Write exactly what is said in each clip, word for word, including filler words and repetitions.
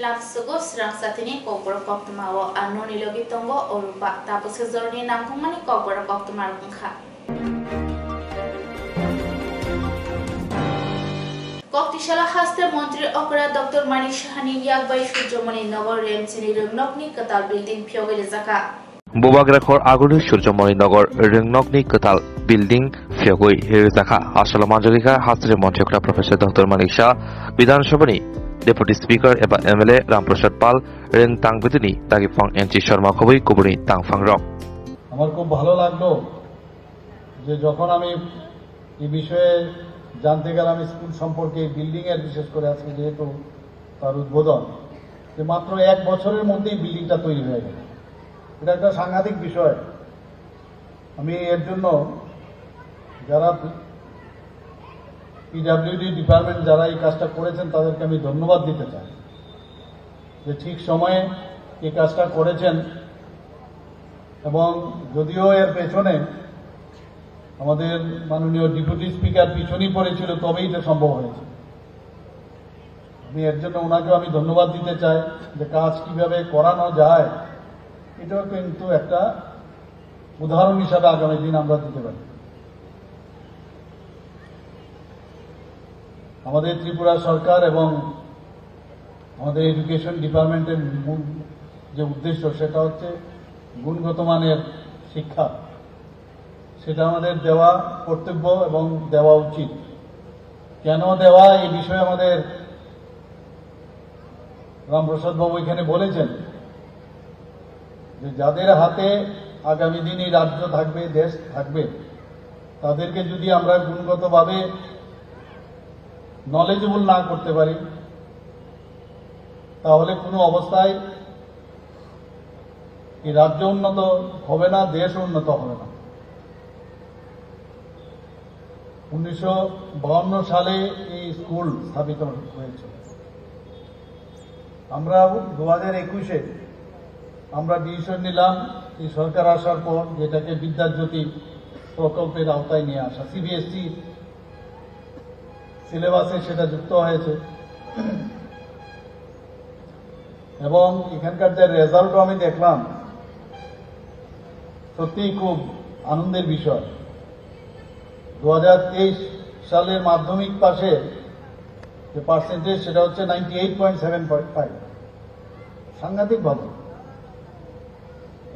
Tabsugo srang satini kokborok koktwma o anoni logi tongo Orupa. Tabuksa joroni nangkukmani kokborok koktwma rok wngkha. Koktisala haste montri okra Doctor Manik Sahani yak bai Surjomoni Nagar Remchini rwngnokni kwtal building phiyogwi rwjakha. Bubagra khor aguli Surjomoni Nagar rwngnokni kwtal building phiyogwi rwjakha. Asalo manjagwikha hasteni montri okra Professor Doctor Manik Shah, Bidhan Sabhani Deputy Speaker eba M L A Ram Prasad Pal, rwng tang bidini dagi phang N C Sharma khobwi kubuni tang phang rok. আমার খুব ভালো লাগলো যে যখন আমি এই বিষয়ে জানতে গেলাম, স্কুল সম্পর্কে, এই বিল্ডিং এর, বিশেষ করে আজকে যেহেতু তার উদ্বোধন, যে মাত্র এক বছরের মধ্যেই বিল্ডিংটা তৈরি হয়ে গেল। এটা একটা সাংঘাতিক বিষয়। আমি এর জন্য যারা পিডাব্লিউডি ডিপার্টমেন্ট, যারা এই কাজটা করেছেন, তাদেরকে আমি ধন্যবাদ দিতে চাই যে ঠিক সময়ে এই কাজটা করেছেন। এবং যদিও এর পেছনে আমাদের মাননীয় ডেপুটি স্পিকার পিছনেই পড়েছিল, তবেই এটা সম্ভব হয়েছে। আমি এর জন্য ওনাকেও আমি ধন্যবাদ দিতে চাই যে কাজ কিভাবে করানো যায়, এটাও কিন্তু একটা উদাহরণ হিসাবে আগামী দিন আমরা দিতে পারি। আমাদের ত্রিপুরা সরকার এবং আমাদের এডুকেশন ডিপার্টমেন্টের মূল যে উদ্দেশ্য, সেটা হচ্ছে গুণগত মানের শিক্ষা। সেটা আমাদের দেওয়া কর্তব্য এবং দেওয়া উচিত। কেন দেওয়া, এই বিষয়ে আমাদের রামপ্রসাদ বাবু এখানে বলেছেন যে যাদের হাতে আগামী দিন এই রাজ্য থাকবে, দেশ থাকবে, তাদেরকে যদি আমরা গুণগতভাবে নলেজেবল না করতে পারি, তাহলে কোনো অবস্থায় এই রাজ্য উন্নত হবে না, দেশ উন্নত হবে না। উনিশশো বাহান্ন সালে এই স্কুল স্থাপিত হয়েছিল। আমরা দু হাজার একুশে আমরা ডিসিশন নিলাম, এই সরকার আসার পর, যেটাকে বিদ্যাজ্যোতি প্রকল্পের আওতায় নিয়ে আসা, সিবিএসই সিলেবাসে সেটা যুক্ত হয়েছে। এবং এখানকার যে রেজাল্টও আমি দেখলাম, সত্যিই খুব আনন্দের বিষয়। দু হাজার তেইশ সালের মাধ্যমিক পাশে যে পার্সেন্টেজ, সেটা হচ্ছে ninety eight point seven five, সাংঘাতিক ভালো।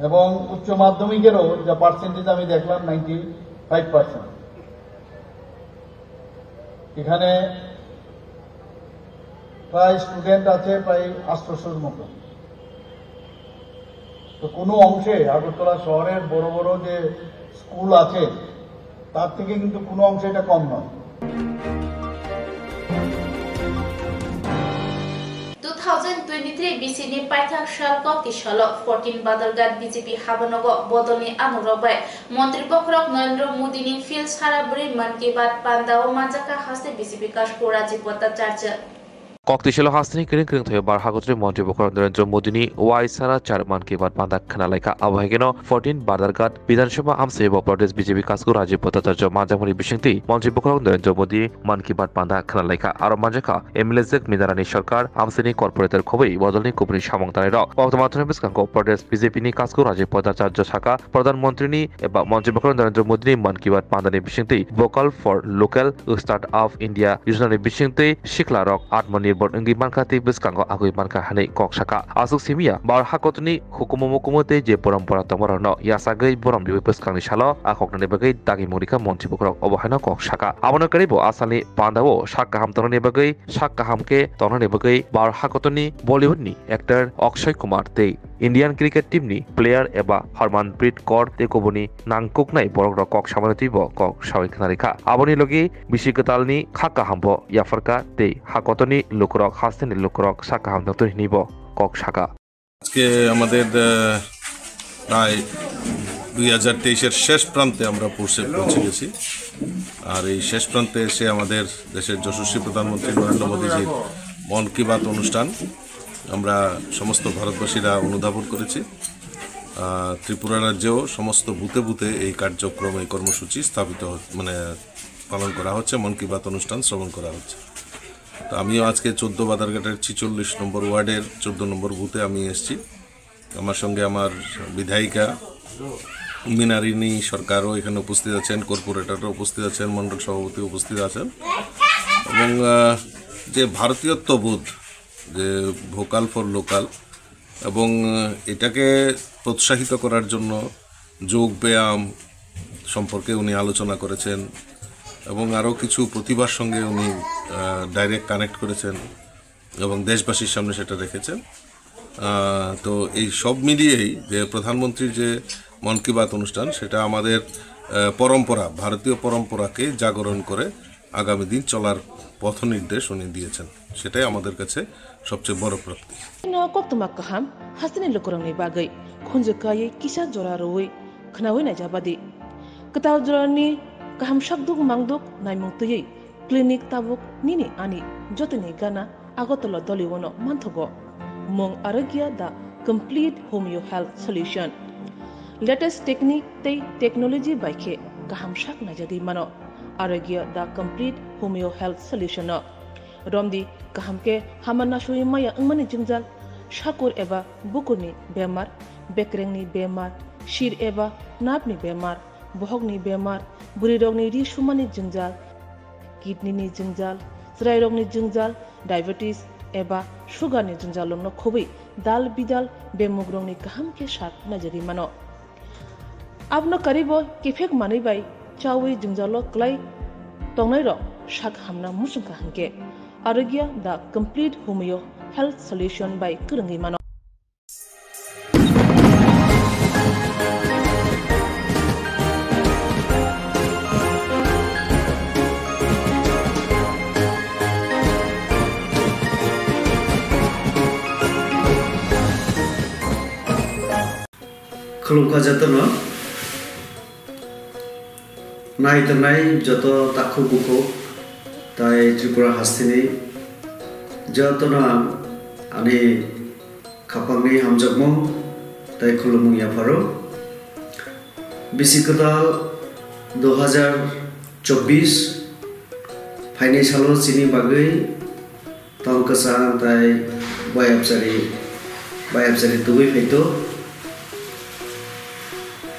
এবং উচ্চ মাধ্যমিকেরও যে পার্সেন্টেজ আমি দেখলাম, নাইনটি ফাইভ পার্সেন্ট। এখানে প্রায় স্টুডেন্ট আছে প্রায় আটশোশোর মতো। তো কোনো অংশে আগরতলা শহরের বড় বড় যে স্কুল আছে, তার থেকে কিন্তু কোনো অংশে এটা কম নয়। Two thousand twenty-three bisini paithak sal kokti salo fourteen Badalghat B J P habanogo bodolni anurok bai Montri bokhorok Narendra Modini field sara bwrwi Mann Ki Baat panda o manjakha haste B J P kasku Rajiv Bhattacharya. Koktisalo hasteni kwrwng kwrwng thaio bar hakotri montri bokhorok Narendra Modini wai sara char Mann Ki Baat panda khwnalaikha. Abo hai kheno fourteen Badalghat Bidhan Sabha amsai bo Pradesh B J P kasku Rajiv Bhattacharya manjakmani bisingtwi montri bokhorok Narendra Modi Mann Ki Baat panda khwnalaikha. Aro manjakha M L A jwk Minarani Sarkar amsaini corporator khobwi bodolni kubuni samung tanai rok. Koktwma thani bwskango Pradesh B J P ni kasku Rajiv Bhattacharya saka Pradhan Mantri ni eba montri bokhorok Narendra Modi ni Mann Ki Baat panda ni bisingtwi Vocal for Local, Start Up India yojana ni bisingtwi sikla rok Atmanirbhar wngwi mankha tei bwskango agwi mankha hinwi kok saka. Aswk simiya bar hakotni hukumu mukumu tei je porompora tongma rokno yachagwi borom riwi bwskangni salo a koknani bagwi dagi murikha montri bokhorok obo haino kok saka. Abono kwrwi bo asalni panda o sak kaham tongnani bagwi, sak kaham khe tongnani bagwi bar hakotni Bollywood ni actor Akshay Kumar tei Indian cricket team ni player eba Harmanpreet Kaur tei kubuni nangkuknai borok rok kok samani twibo kok sawi khwnarikha. Aboni logi bisi kwtalni kha kaham bo yapharkha tei hakotoni lukurok hasteni lukurok sak kaham tongtoni hinwi bo kok saka. আজকে আমাদের, আহ, প্রায় দুই হাজার তেইশের শেষ প্রান্তে আমরা পৌঁছে, পৌঁছে গেছি। আর এই শেষ প্রান্তে এসে আমাদের দেশের যশস্বী প্রধানমন্ত্রী নরেন্দ্র মোদীজির মন কি বাত অনুষ্ঠান আমরা সমস্ত ভারতবাসীরা অনুধাবন করেছি। আহ, ত্রিপুরা রাজ্যেও সমস্ত বুথে বুথে এই কার্যক্রম, এই কর্মসূচি স্থাপিত হ-, মানে, পালন করা হচ্ছে, মন কি বাত অনুষ্ঠান শ্রবণ করা হচ্ছে। তো আমিও আজকে চোদ্দ বাদারঘাটের ছেচল্লিশ নম্বর ওয়ার্ডের চোদ্দ নম্বর বুথে আমি এসেছি। আমার সঙ্গে আমার বিধায়িকা মিনারিনী সরকারও এখানে উপস্থিত আছেন, কর্পোরেটররা উপস্থিত আছেন, মণ্ডল সভাপতি উপস্থিত আছেন। এবং আহ, যে ভারতীয়ত্ববোধ, যে ভোকাল ফর লোকাল, এবং আহ, এটাকে প্রোৎসাহিত করার জন্য যোগ ব্যায়াম সম্পর্কে উনি আলোচনা করেছেন এবং আরও কিছু প্রতিভার সঙ্গে উনি ডাইরেক্ট কানেক্ট করেছেন এবং দেশবাসীর সামনে সেটা রেখেছেন। আহ, তো এই সব মিলিয়েই যে প্রধানমন্ত্রীর যে মন কি বাত অনুষ্ঠান, সেটা আমাদের আহ, পরম্পরা, ভারতীয় পরম্পরাকে জাগরণ করে আগামী দিন চলার পথ নির্দেশ উনি দিয়েছেন। সেটাই আমাদের কাছে সবচেয়ে বড় প্রাপ্তি। No koktwma kaham hasteni lukurokni bagwi khunju kaiwi kisa jora rwui khwnaui naijabadi. Kwtal jorani kaham sakduk mangduk naimung twiwi clinic tabuk nini ani jotoni gana Agartala Doliwono manthogo. Mung Arogya the complete homeo health solution. Latest technique tei technology bai khe kaham sak naijagwi mano. Arogya the complete homeo health solution no. Romdi kaham khe hama nasui maya wngmani jwngjal, sakur eba bukurni bemar, bekrengni bemar, sir eba napni bemar, bohokni bemar, bwrwirokni ri sumani jwngjal, kidney ni jwngjal, chwrairokni jwngjal, diabetes eba sugar ni jwngjal rokno khobwi dal bidal bemugrokni kaham khe sak naijagwi mano. Abono karibo kiphek manwi bai chawi jwngjalo kwlai tongnairok sak hamna muchungkha hwnkhe Arogya the complete homeo health solution bai kwrwngwi mano. Khulumkha jotono. Nai tongnai joto takhuk bukhuk tai Tripura hasteni jotono ang ani khapangni hamjakmung tai khulumung yapharo. Bisi kwtal du hajar chobbish phainai salo chini bagwi tong kwchang tai bayapchari, bayapchari tubui phaito.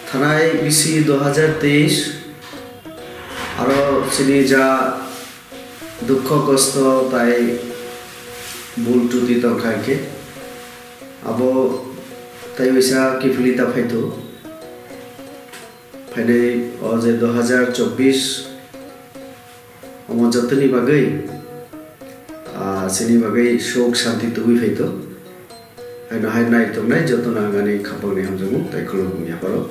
Thanai bisi du hajar teis aro chini ja dukho kosto tai bul truti tongkha khe abo tai waisa kiphilwi ta phaito. Phainai o je du hajar chobbish omo jotoni bagwi, ah, chini bagwi suk shanti tubui phaito. Haino hai nai tongnai jotono ang ani khapangni hamjakmung tai khulumung yapharo.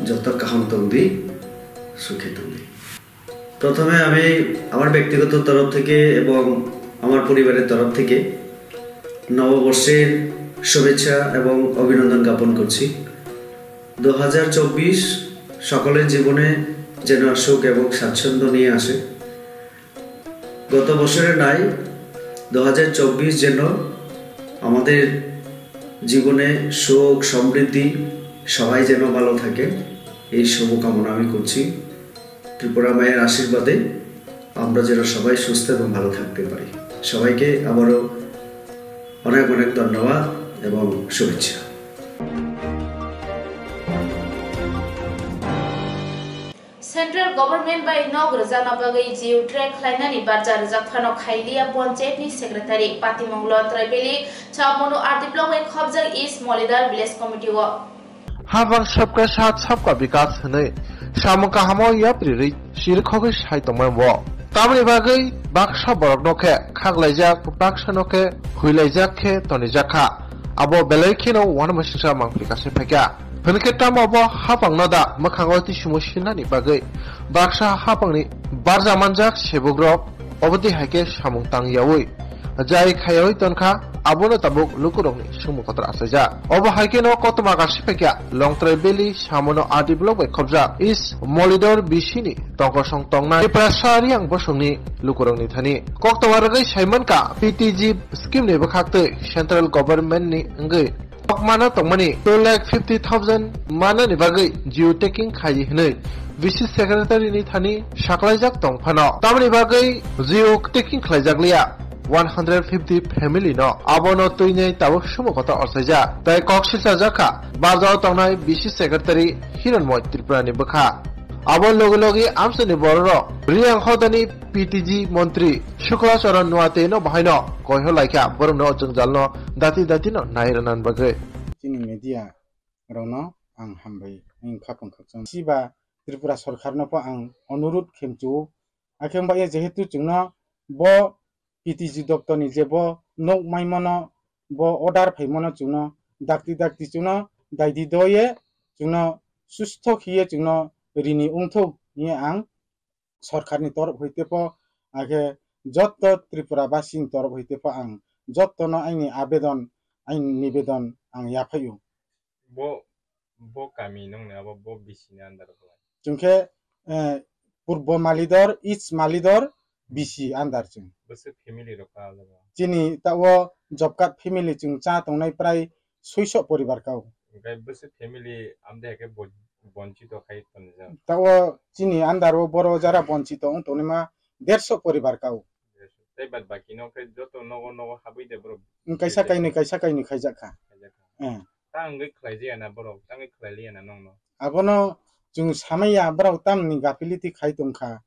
Joto kaham tongdi, sukhe tongdi. প্রথমে আমি আমার ব্যক্তিগত তরফ থেকে এবং আমার পরিবারের তরফ থেকে নববর্ষের শুভেচ্ছা এবং অভিনন্দন জ্ঞাপন করছি। দু হাজার চব্বিশ সকলের জীবনে যেন সুখ এবং স্বাচ্ছন্দ্য নিয়ে আসে। গত বছরের ন্যায় দু হাজার চব্বিশ যেন আমাদের জীবনে সুখ, সমৃদ্ধি, সবাই যেন ভালো থাকে, এই শুভকামনা আমি করছি। ত্রিপুরা মায়ের আশীর্বাদে আমরা যেন সবাই সুস্থ এবং ভালো থাকতে পারি। সবাইকে আবারও অনেক অনেক ধন্যবাদ এবং শুভেচ্ছা। Central Government bai nok rwjakna bagwi Jio track khlainani barja rwjak phano khailiya Panchayat ni Secretary. Patimung Longtrai Valley, Chamonu R D Block bai khopjak East Molidar Village Committee o. Habang sabka saath sabka bikas hwnwi samung kahamo yaprirwi chirikhogwi sai tongmani bo. Tamoni bagwi baksa borokno khe khaklaijak, baksa no khe huilaijak khe tonijak kha. Abo belai kheno uanama singsa mangpili kasai phaikha. Hwnkhe tamo bo hapangno da mwkhango tisimo sinani bagwi baksa hapangni barja manjak sebukrok oboni hai khe samung tang yaui jai khaiwi tonkha, abono tabuk lukurokni sumung kotor achaijak. Obo hai kheno koktwma kasai phaikha Longtrai Valley, Chamonu R D Block bai khopjak East Molidor B C ni tongkosong tongnai Tiprasa Riang bosongni lukurokni thani. Koktwma rwgwi saimankha P T G scheme ni bwkhaktwi Central Government ni wngwi kokmano tongmani two lakh fifty thousand manani bagwi Jio taking khai hwnwi V C Secretary ni thani saklaijak tong phano. Tamoni bagwi Jio taking khlaijak liya. one hundred fifty family no abono twinai tabuk sumo kotor orsaijak. Tai kok silchajak kha barjao tongnai bisi secretary Hiranmoy Tripura ni bwkha. Abo logi logi amchaini bororok Riyang hodani P T G montri Shukla Charan Noatia no bahaino koiho laikha borokno jwngjal no dati dati no nai rwna bagwi. Chini media rokno ang hambai wng khapang khakchang. Siba Tripura sorkar no pho ang onurut khe mchu. Akhe wngbaye jehetu chwngno bo P T G doptor ni je bo nok maimano, bo order phaimano chwngno dakti dakti chwngno daidi doye chwngno sustho khiye chwngno rini wngthok hiye ang sorkar ni torof hoite pho, akhe jotto Tripura basi ni torof hoite pho ang jotto no aini abedon, aini nibedon ang yaphaio. Bo, bo kami nung ni abo bo bisi ni under o. Chwng khe, eh, Purbo Malidor, East Malidor, bisi under chwng. Bwswk family rok ka o jaga? Chini ta o job card family chwng cha tongnai prai soiso poribar ka o. Hwnkhe bwswk family amde hai khe bo-, bonchito khai tonjak? Ta o chini under o boro jara bonchito wng tongnai ma derso poribar ka o. Tei bad baki no khe joto nogo nogo habwi de borok. Wng kaisa kainwi, kaisa kainwi khaijak kha. Khaijak kha. Eh. Ta wngwi khlai jaya na borok, ta wngwi khlai liya na nongno. Abono chwng samaiya, borok tamni gapiliti khai tongkha.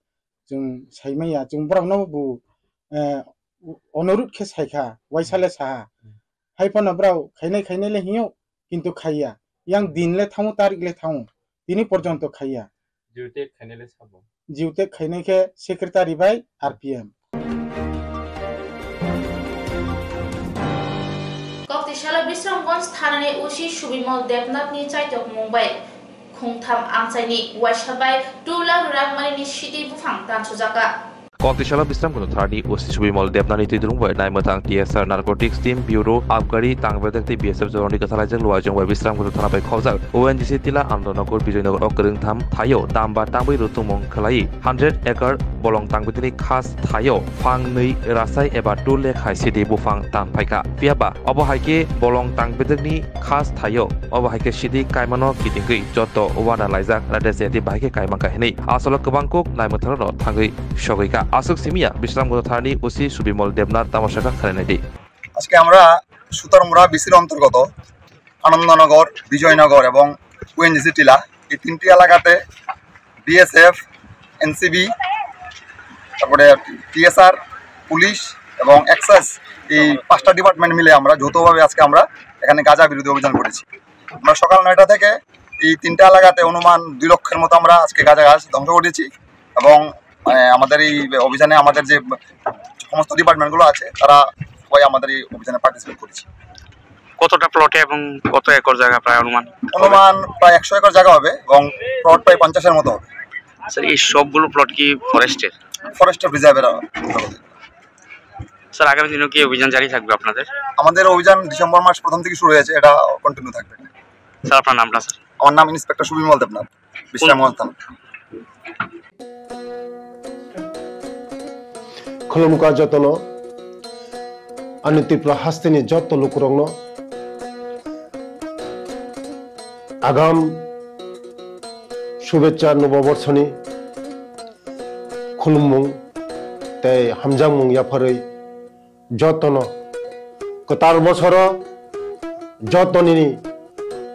Chwng saimaiya, chwng borokno bo, eh, onurut khe saikha, waisa le saha. Hmm. Hai phano borok khainai khainai le hinyo, kintu khaiya. Yang din le thango, tarik le thango, tini porjonto khaiya. Jiutek khainai le sabo. Jiutek khainai khe secretary bai R P M. Koktisalo Bisramganj thanani O C Subimol Debnath ni chaitokmung bai khungtham amchaini waisa bai two lakh rang manini sidi buphang tansujakha. Koktisalo Bisramganj thanani O C Subimol Debnath ni twidrung bai naimwthang T S R Narcotics Team Bureau, Abgari, Tangbedek tei B S F joroni kwthalaijak luaijwng bai Bisramganj thana bai khobjak O N G C Tila, Andanagar, Bijoynagar o kwrwngtham thaio damba tangwi rutungmung khlai hundred acre bolong tangbedekni khas thaio phangnwi rasai eba two lakh hai sidi buphang tan phaikha. Phiyaba obo hai khe bolong tangbedekni khas thaio, obo hai khe sidi kaimano kitingwi joto wada laijak, rade jeti bahai khe kaimangkha hinwi asolo kwbang kuk naimwthangrokno thangwi sogwi kha. Aswk simiya Bisramganj thanani O C Subimol Debnath tamo sakha khwlainai di. আজকে আমরা সুতারমুড়া বিসির অন্তর্গত আনন্দনগর, বিজয়নগর এবং ওএনজিসি টিলা, এই তিনটি এলাকাতে BSF, NCB, তারপরে টিএসআর, পুলিশ এবং এক্সাইজ, এই পাঁচটা ডিপার্টমেন্ট মিলে আমরা যৌথভাবে আজকে আমরা এখানে গাঁজা বিরোধী অভিযান করেছি। আমরা সকাল নয়টা থেকে এই তিনটা এলাকাতে অনুমান দুই লক্ষের মতো আমরা আজকে গাঁজা গাছ ধ্বংস করেছি এবং, মানে, আমাদের এই অভিযানে আমাদের যে সমস্ত ডিপার্টমেন্টগুলো আছে, তারা সবাই আমাদের এই অভিযানে পার্টিসিপেট করেছি। কতটা প্লটে এবং কত একর জায়গা প্রায় অনুমান? অনুমান প্রায় একশো একর জায়গা হবে এবং প্লট প্রায় পঞ্চাশের মতো হবে। স্যার, এই সবগুলো প্লট কি ফরেস্টের? ফরেস্টের রিজার্ভের। স্যার, আগামী দিনেও কি অভিযান জারি থাকবে আপনাদের? আমাদের অভিযান ডিসেম্বর মাস প্রথম থেকে শুরু হয়েছে, এটা কন্টিনিউ থাকবে। স্যার, আপনার নামটা, স্যার? আমার নাম ইন্সপেক্টর সুবিমল দেবনাথ, বিশ্রামগঞ্জ থানা। Khulumkha jotono, ani Tripura hasteni joto lukurokno agam shubechcha noboborsoni khulumung tei hamjakmung yapharwi jotono kwtal bosoro jotoni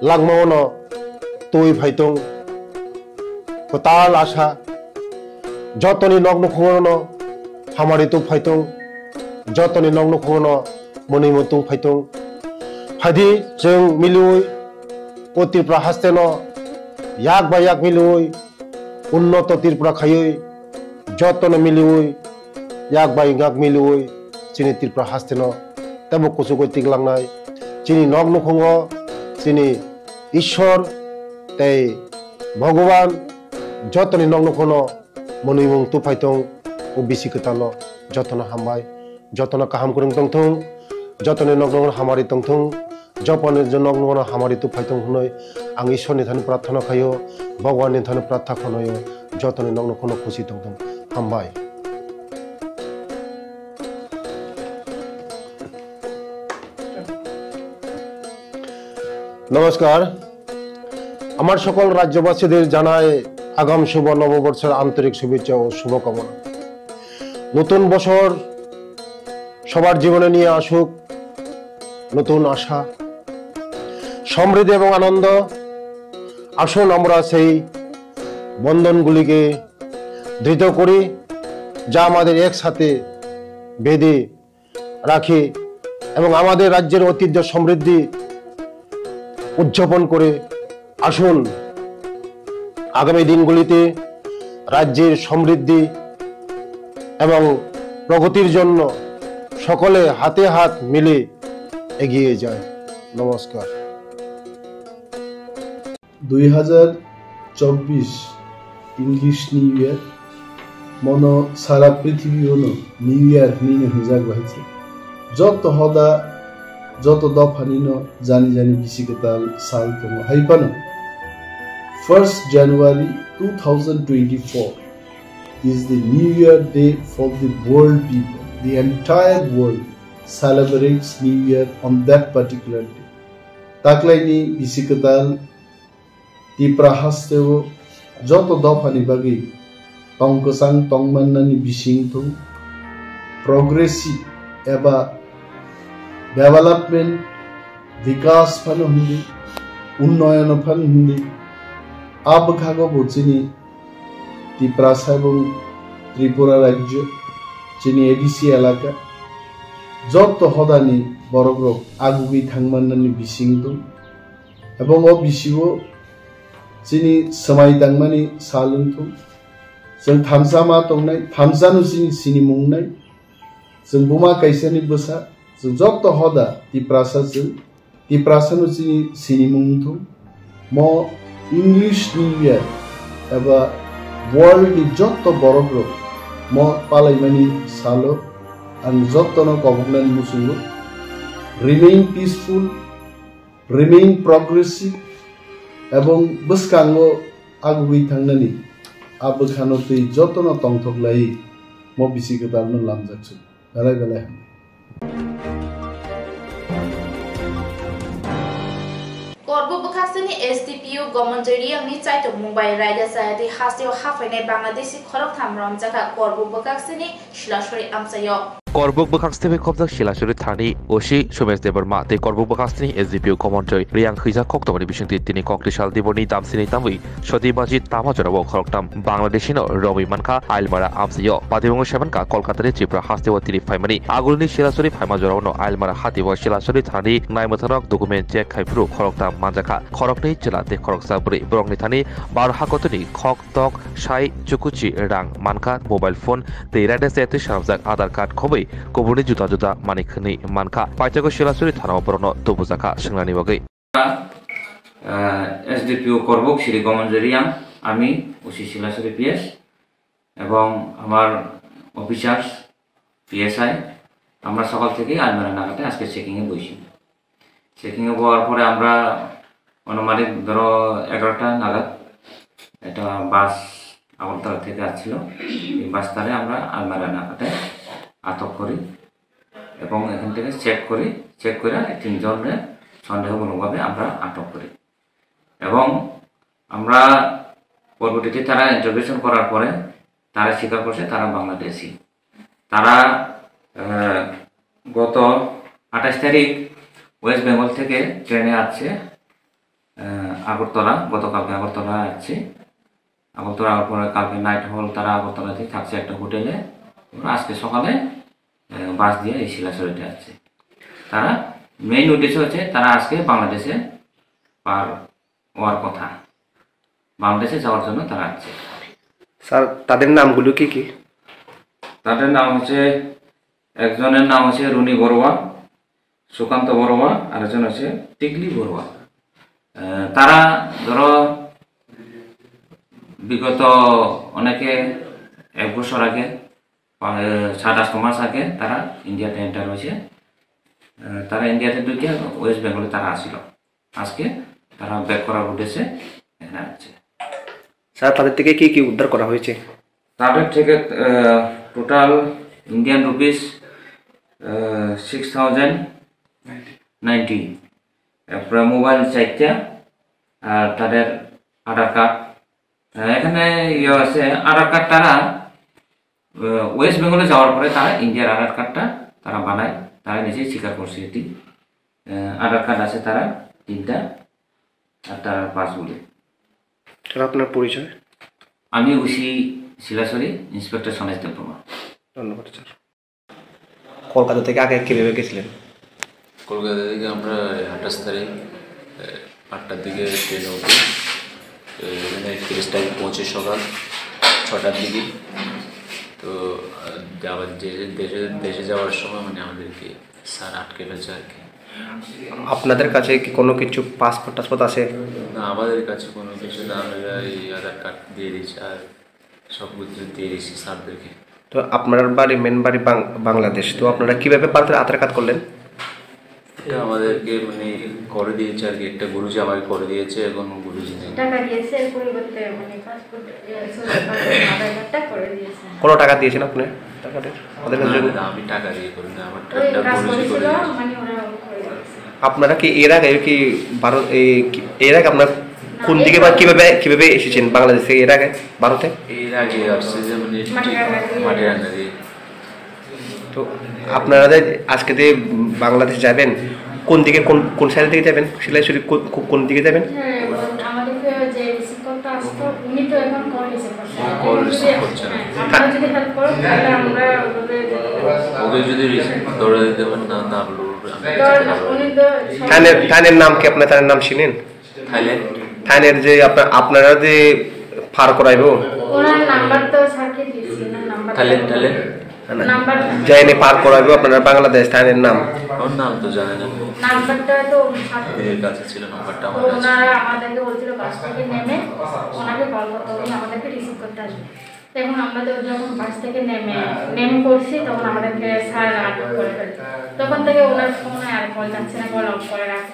langmao no twi phai tong, kwtal asa jotoni nok nukhungo no hamari tuk phai tong, jotoni nok nukhungo no mwnwi mutung phai tong. Phaidi chwng miliwi o Tripura haste no yak bai yak miliwi unnoto Tripura khaiwi jotono miliwi yak bai yak miliwi chini Tripura haste no teibo kuchugwi tiklangnai. Chini nok nukhungo chini Ishwar tei Bhagwan jotoni nok nukhungo mwnwimung tuphai tong, o bisi kwtalo jotono hambai, jotono kaham kwrwng tongthung, jotoni nok nukhungo hamari tongthung. Jopani je nok nukhungo hamari tuphai tong hwnwi ang Ishwarni thani prarthana khaio, Bhagwanni thani prarthana khaio, jotoni nok nukhungo khusi tongthung. Hambai. নমস্কার। আমার সকল রাজ্যবাসীদের জানাই আগাম শুভ নববর্ষের আন্তরিক শুভেচ্ছা ও শুভকামনা। নতুন বছর সবার জীবনে নিয়ে আসুক নতুন আশা, সমৃদ্ধি এবং আনন্দ। আসুন আমরা সেই বন্ধনগুলিকে দৃঢ় করি, যা আমাদের একসাথে বেঁধে রাখে এবং আমাদের রাজ্যের ঐতিহ্য সমৃদ্ধি উদযাপন করে। আসুন আগামী দিনগুলিতে রাজ্যের সমৃদ্ধি এবং প্রগতির জন্য সকলে হাতে হাত মিলে এগিয়ে যাই। নমস্কার। Dui hazar chobbish English New Year, mono sara prithibi ono New Year hinwi no hinjak bai se. Joto hoda, joto dophani no jani jani bisi kwtal sal tongo. Hai phano first January two thousand twenty-four is the New Year day for the world people. The entire world celebrates New Year on that particular day. Taklaini bisi kwtal Tipra hasteo joto dophani bagwi tong kwchang tong mannani bising thung, progressive eba development, vikas phano hindi, unnoyono phano hindi, a bwkhago bo chini Tiprasa ebong Tripura rajyo, chini A D C elaka, joto hodani borokrok agugwi thangmannani bising thung. Ebong o bisio chini swmai tangmani sal wngthung. Chwng thamsa ma tongnai, thamsano chini sinimung wngnai. Chwng buma kaisani bwsa, chwng joto hoda Tiprasa chwng, Tiprasano chini sinimung wngthung. Mo English New Year eba world ni joto borokrok mo palaimani salo ang jotono koboknani muchungo. Remain peaceful, remain progressive, ebong bwskango agugwi thangnani a bwkhano twi jotono tongthok laiwi mo bisi kwtalno lamjak su. Belai belai hambai. Korbuk bwkhaksini S D P O Gomonjoi Riyangni chaitomung bai raida chayatwi hasteo haphainai Bangladeshi khoroktham romjakha Korbuk bwkhaksini Silasori amchaio. Korbuk bwkhaksini khobjak Silasori thani O C Somesh Debbarma tei Korbuk bwkhaksini S D P O Gomonjoi Riyang hwijak koktoboni bisingtwi tini koktisal diboni damsini tamwi Soti baji tama jorao khoroktham Bangladeshi no romwi mankha Ailmara amchaio. Patimungo semanka Kolkata ni Tripura hasteo tini phaimani. Agulni Silasori phaima jorao no Ailmara hatio Silasori thanani naimwthangrok document check khai phuru khoroktham manjakha. Khoroknwi chwla tei khoroksa bwrwi. Borokni thani baro hakotoni khok tok sai chukuchi rang mankha, mobile phone tei rede se twi swnamjak Aadhaar card khobwi kubuni juda juda manwi khwnwi mankha. Paithago Silasori thanao borokno tubujakha swngnani bagwi. আহ, এসডিপিও করবুক শ্রী গমঞ্জরিয়াং, আমি ওসি শিলাসুরি পিএস এবং আমার officers, PSI, আমরা সকাল থেকে আলমেরা নাগাতে আজকে চেকিংয়ে বসি। চেকিংয়ে বওয়ার পরে আমরা আনুমানিক ধরো এগারোটা নাগাদ একটা বাস আগরতলা থেকে আসছিল, এই বাসটারে আমরা আলমেরা নাগাতে আটক করি। এবং এখান থেকে চেক করি, চেক করে এই তিনজনরে সন্দেহমূলকভাবে আমরা আটক করি। এবং আমরা পরবর্তীতে তারা ইন্টারোগেশন করার পরে তারা স্বীকার করছে তারা বাংলাদেশি। তারা, আহ, গত আঠাশ তারিখ ওয়েস্ট বেঙ্গল থেকে ট্রেনে আসছে, আহ, আগরতলা, গতকালকে আগরতলা আসছে। আগরতলা আওয়ার পরে কালকে নাইট হল তারা আগরতলাতেই থাকছে একটা হোটেলে। ওরা আজকে সকালে, আহ, বাস দিয়ে এই শিলাচরিতে আসছে। তারা মেইন উদ্দেশ্য হচ্ছে তারা আজকে বাংলাদেশে পার হওয়ার কথা, বাংলাদেশে যাওয়ার জন্য তারা আসছে। স্যার, তাদের নামগুলো কি কি? তাদের নাম হচ্ছে, একজনের নাম হচ্ছে রুনি বড়ুয়া, সুকান্ত বড়ুয়া, আর একজন হচ্ছে টিকলি বড়ুয়া। আহ, তারা ধরো বিগত অনেকে এক বছর আগে, আহ, সাত আট মাস আগে তারা ইন্ডিয়াতে এন্টার হয়েছে। আহ, তারা ইন্ডিয়াতে ঢুকে ওয়েস্ট বেঙ্গলে তারা আসছিল। আজকে তারা ব্যাক করার উদ্দেশ্যে এখানে আসছে। স্যার, তাদের থেকে কি কি উদ্ধার করা হয়েছে? তাদের থেকে, আহ, টোটাল ইন্ডিয়ান রুপিস, আহ, সিক্স থাউজেন্ড নাইনটি, তারপরে মোবাইল চারটা, আর তাদের আধার কার্ড। আহ, এখানে ইয়ে আছে, আধার কার্ড তারা, আহ, ওয়েস্ট বেঙ্গলে যাওয়ার পরে তারা ইন্ডিয়ার আধার কার্ডটা তারা বানায়, তারা নিজে স্বীকার করছে এটি। আহ, আধার কার্ড আছে তারা তিনটা, আর তারা পাসপোর্টে। স্যার, আপনার পরিচয়? আমি ওসি শিলাছড়ি, ইন্সপেক্টর সনেশ দেববর্মা। ধন্যবাদ স্যার। কলকাতা থেকে আগে কিভাবে গেছিলেন? কলকাতা থেকে আমরা আঠাশ তারিখ, আহ, আটটার দিকে ট্রেনে উঠি। তো এখানে একত্রিশ তারিখ পৌঁছে সকাল ছটার দিকে। তো, আহ, আবার দেশে, দেশে, দেশে যাওয়ার সময় মানে আমাদেরকে স্যার আটকে ফেলছে আর কি। আপনাদের কাছে কি কোনো কিছু পাসপোর্ট টাসপোর্ট আছে? না, আমাদের কাছে কোনো কিছু না, আমরা এই আধার কার্ড দিয়ে দিয়েছি আর সব কিছু দিয়ে দিয়েছি স্যারদেরকে। তো আপনার বাড়ি, মেন বাড়ি বাং-, বাংলাদেশ, তো আপনারা কিভাবে ভারতের আধার কার্ড করলেন? এটা আমাদেরকে মানে করে দিয়েছে আর কি, একটা গুরুজি আমাকে করে দিয়েছে, এখন গুরুজি নেই। টাকা দিয়েছে, এর পরিবর্তে মানে পাসপোর্ট, এ, সরি, পাসপোর্ট আধার কার্ডটা করে দিয়েছে। কোনো টাকা দিয়েছেন আপনি আধার কার্ডের? ওদের কাছে না, জন্য? না, আমি টাকা দিয়ে করি না, আমার ওই একটা কাজ গুরুজি করে করেছিল, দিয়েছে। মানে ওরা করে দিয়েছে। আপনারা কি এর আগে কি ভারত, এই কি, এর আগে আপনারা কোন দিকে বা কিভাবে, কিভাবে এসেছেন বাংলাদেশ থেকে এর আগে ভারতে? এর আগে আসছে যে মানে মাটিরাঙ্গা দিয়ে। মাটিরাঙ্গা দিয়ে। তো আপনারা যে আজকে যে বাংলাদেশ যাবেন, কোন দিকে, কোন, কোন সাইড থেকে যাবেন? শিলাইছড়ি কো-, কো-, কোন দিকে যাবেন? হ্যাঁ, আমাদেরকে যে রিসিভ করতে আসতো, উনি তো এখন কল রিসিভ করছেন। ও কল রিসিভ করছেন। হ্যাঁ, আপনারা যদি হেল্প করেন, তাহলে আমরা ওভাবে যেতে পারবো। ওকে যদি রিসিভ ধরে দিতে পারেন, না, না বলবো, আমি ধরেন, উনি তো সব তানের, তানের নাম কি? আপনার তানের নাম চিনেন? থাইল্যান্ড। থাইল্যান্ড যে আপনা-, আপনারা যে পার করাইবো? ওনার নাম্বার তো স্যারকে দিয়েছি, ওনার নাম্বার থাইল্যান্ড, থাইল্যান্ড। না, না। নাম্বার যাইনি পার করাইবো আপনারা বাংলাদেশ, তানের নাম? ওর নাম তো জানি না। নাম্বারটা তো ওর সাথে। এর কাছে ছিল নাম্বারটা তো আমার কাছে। ওনারা আমাদেরকে বলছিল বাস থেকে নেমে ওনাকে কল করতে হবে, আমাদেরকে রিসিভ করতে আসবে। এখন আমরা তো যখন বাস থেকে নেমে, নেমে পড়ছি, তখন আমাদেরকে স্যার আটক করে ফেলে। তখন থেকে ওনার ফোনে আর কল যাচ্ছে না, কল অফ করে রাখে।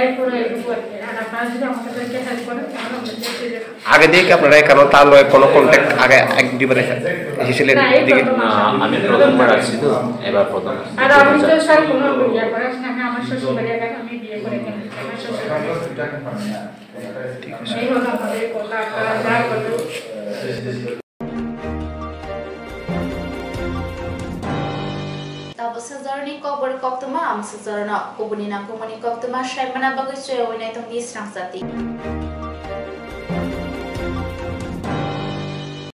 এরপরে এটুকু আর কি। আর আপনারা যদি আমাদেরকে হেল্প করেন, তাহলে আমরা চেষ্টা করব। আগে দিয়ে কি আপনারা এখানে তার লগে কোনো কন্ট্যাক্ট আগে এক দুইবার এসে-, এসেছিলেন না, এই এদিকে? প্রথম না, আসা। আমি প্রথমবার আসছি তো, এবার প্রথম। আর আমি তো স্যার কোনো ইয়ে করে আসি না, আমি আমার শ্বশুর বাড়ি এলাকা, আমি বিয়ে করে এখানে, আমার শ্বশুর বাড়ি। ঠিক আছে। এই হলো আমাদের কথা, আপনারা যা বলবেন। Tabuk sajorni kokborok koktwma, ang sajorno kubuni nangkukmani koktwma saimana bagwi chwraui naitokni srangchati.